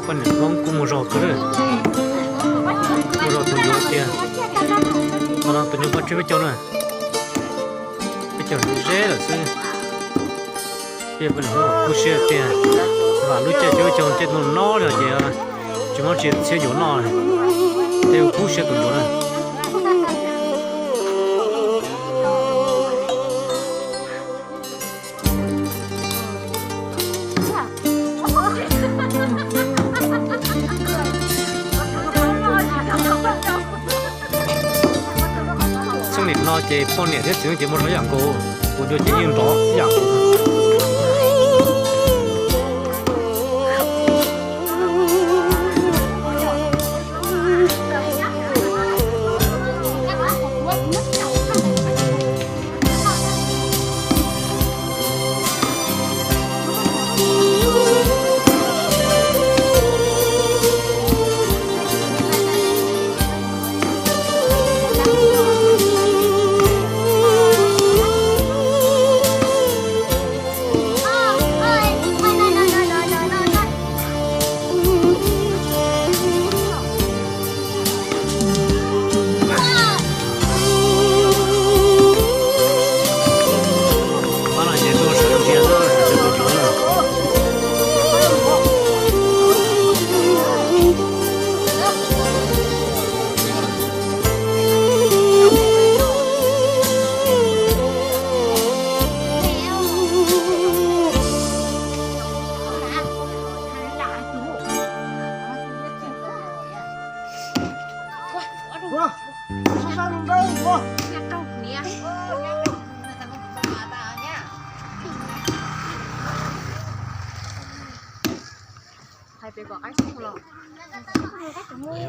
Poj niam Hmoob kuj muaj zog kawg, muaj zog tus ncuav tiag. Qhov no tus ncuav pab tsib peb caug na, peb caug ze lawm xwb. Peb poj niam Hmoob kub siab tiag, vam lub caij cuaj caug caij no no no ces tsis muaj tsis txhiab ncuav noj, tej kub siab tus ncuav na. Txheej niam no ces poj niam thiab txiv neej ces muaj zog ib yam nkaus, kuv tus ces yeej nrov ib yam nkaus.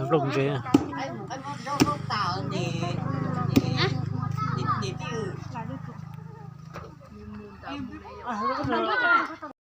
Nplooj ntse.